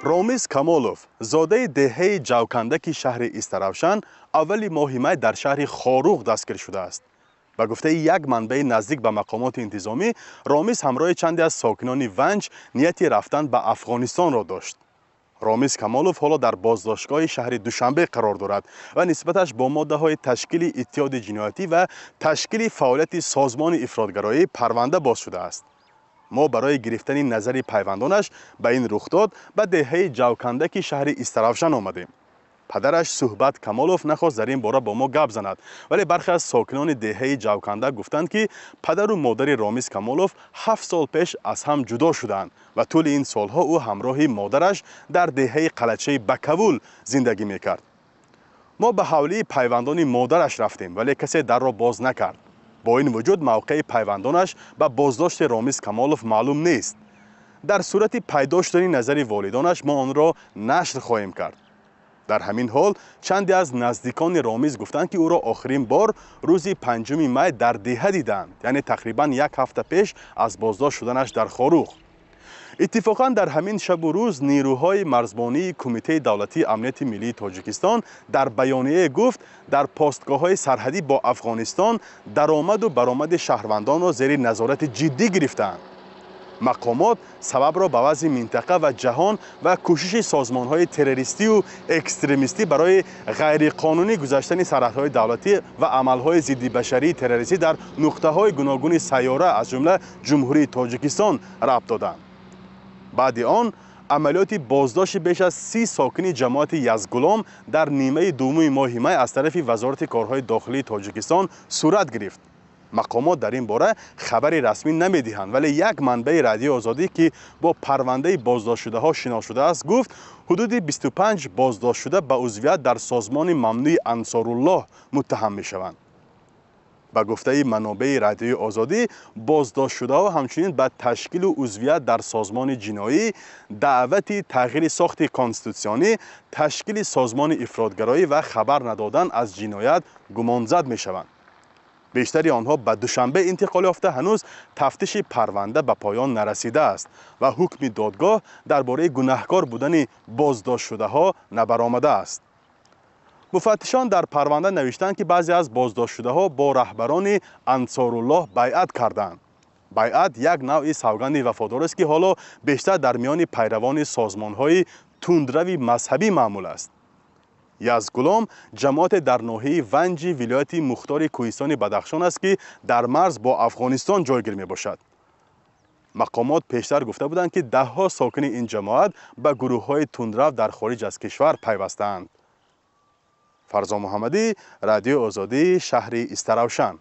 Ромиз Камолов, зодаи деҳаи Ҷавкандаки шаҳри Истаравшан, аввали моҳи май дар шаҳри Хоруғ дастгир шудааст. Ба гуфтаи як манбаи наздик ба мақомоти интизомӣ, Ромиз ҳамроҳи чанде аз сокинони Ванҷ нияти рафтан ба Афғонистонро дошт. Ромиз Камолов ҳоло дар боздоштгоҳи шаҳри Душанбе қарор дорад ва нисбаташ бо моддаҳои ташкили иттиҳоди ҷиноятӣ ва ташкили фаъолияти созмони ифротгароӣ парванда боз шудааст. Мо барои гирифтани назари пайвандонаш ба ин рухдод ба деҳаи Ҷавкандаки шаҳри Истаравшан омадем. Падараш Суҳбат Камолов нахост дар ин бора бо мо гап занад, вале бархе аз сокинони деҳаи Ҷавкандак гуфтанд, ки падару модари Ромиз Камолов 7 сол пеш аз ҳам ҷудо шуданд ва тӯли ин солҳо ӯ ҳамроҳи модараш дар деҳаи Қалачаи Бакавул зиндагӣ мекард. Мо ба ҳавлии пайвандони модараш рафтем, вале касе дарро боз накард. Бо ин вуҷуд, мавқеи пайвандонаш ба боздошти Ромиз Камолов маълум нест. Дар сурати пайдо шудани назари волидонаш мо онро нашр хоҳем кард. Дар ҳамин ҳол, чанде аз наздикони Ромиз гуфтанд, ки ӯро охирин бор рӯзи 5 май дар деҳа диданд, яъне тақрибан як ҳафта пеш аз боздошт шуданаш дар Хоруғ. Иттифоқан, дар ҳамин шабу рӯз нерӯҳои марзбонии Кумитаи давлатии амнияти миллии Тоҷикистон дар баёнияе гуфт, дар постгоҳҳои сарҳадӣ бо Афғонистон даромаду баромади шаҳрвандонро зери назорати ҷиддӣ гирифтаанд. Мақомот сабабро ба вазъи минтақа ва ҷаҳон ва кӯшиши созмонҳои террористию экстремистӣ барои ғайриқонунӣ гузаштани сарҳадҳои давлатӣ ва амалҳои зиддибашарии террористӣ дар нуқтаҳои гуногуни сайёра, аз ҷумла Ҷумҳурии Тоҷикистон, рабт доданд. Баъди он амалиёти боздошти беш аз 30 сокини ҷамоати Язгулом дар нимаи дуввуми моҳи май аз тарафи Вазорати корҳои дохилии Тоҷикистон сурат гирифт. Мақомот дар ин бора хабари расмӣ намедиҳанд, вале як манбаи Радиои Озодӣ, ки бо парвандаи боздоштшудаҳо шинос шудааст, гуфт, ҳудуди 25 боздоштшуда ба узвият дар созмони мамнӯи Ансоруллоҳ муттаҳам мешаванд. Ба гуфтаи манобеи Радиои Озодӣ, боздоштшудаҳо ҳамчунин ба ташкилу узвият дар созмони ҷиноӣ, даъвати тағйири сохти конститутсионӣ, ташкили созмони ифротгароӣ ва хабар надодан аз ҷиноят гумонзад мешаванд. Бештари онҳо ба Душанбе интиқол ёфта, ҳанӯз тафтиши парванда ба поён нарасидааст ва ҳукми додгоҳ дар бораи гунаҳкор будани боздоштшудаҳо набаромадааст. Муфаттишон дар парванда навиштанд, ки баъзе аз боздоштшудаҳо бо раҳбарони Ансоруллоҳ байъат карданд. Байъат як навъи савганди вафодорист, ки ҳоло бештар дар миёни пайравони созмонҳои тундрави мазҳабӣ маъмул аст. Язгулом ҷамоате дар ноҳияи Ванҷи вилояти мухтори кӯҳистони Бадахшон аст, ки дар марз бо Афғонистон ҷойгир мебошад. Мақомот пештар гуфта буданд, ки даҳҳо сокини ин ҷамоат ба гурӯҳҳои тундрав дар хориҷ аз кишвар пайвастаанд. Фарзон Муҳаммадӣ, Радиои Озодӣ, шаҳри Истаравшан.